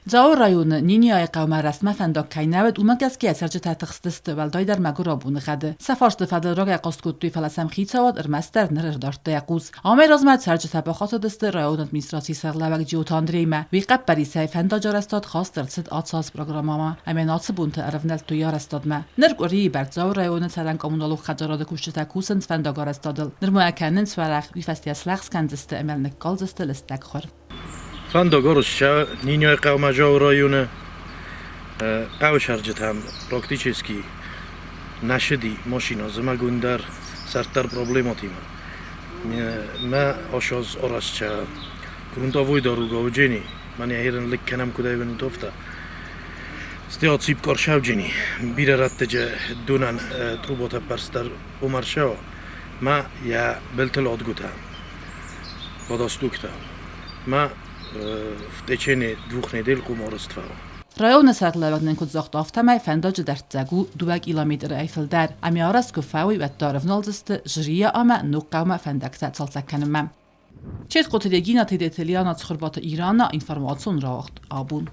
Дзауы районы Ниниайы хъӕумӕ рӕстмӕ фӕндаг кӕй нӕ уыд, уымӕ гӕсгӕ йӕ цӕрджытӕ тыхстысты, уӕлдайдӕр мӕгуырау боныгъӕды. Сӕ фарсты фӕдыл рагӕй хъаст кодтой, фӕлӕ сӕм хицауад ӕрмӕстдӕр ныр ӕрдардта йӕ хъус. Амӕй размӕ цӕрджытӕ бахатыдысты районы администрацийы сӕргълӕууӕг Джиоты Андреймӕ. Уый хъӕппӕрисӕй фӕндаджы арӕзтад хаст ӕрцыд АЦАЗ программӕмӕ ӕмӕ наци бонты ӕрӕвнӕлдтой арӕзтадмӕ. Ныр къуырийы бӕрц Дзауы районы цӕрӕн коммуналон хӕдзарады кусджытӕ кусынц фӕндагарӕзтадыл. Нырма кӕнынц уӕрӕх, уый фӕстӕ слӕгъз кӕндзысты ӕмӕ ныккалдзысты лыстӕг хуыр. Фӕндаг арызта Нинӕйы хъӕумӕ Джауы районы хъӕуы цӕрджытӕм практически нӕ цыди машинӕ зымӕгон дӕр, сӕрд дӕр проблемӕтимӕ. Мӕ асаз арӕзта грунтовой дорога уыджени, мӕнӕ ерын лыг кӕнӕм куыд ӕвӕнут, афтӕ. Стӕй аципкъар сауджени, бирӕ рӕттӕджы донӕн трубатӕ ӕппӕрст дӕр омӕрсӕуа, мӕ йӕ былтыл адгуытӕ. Водостуктӕ ма в течение двух недель къуморыст фӕуы. Районы сӕргълӕууӕг нын куыд загъта, афтӕмӕй фӕндаджы дӕрддзӕг у 2 километрӕй фылдӕр. Ӕмӕ арӕзт куы фӕуой, уӕд та ӕрӕвналдзысты Жрия ӕмӕ Ногхъӕумӕ фӕндӕгтӕ цалцӕг кӕнынмӕ. Четкъоты Регина, Тедеты Лиана, Цхуырбаты Ирана, информацион рауагъд абон.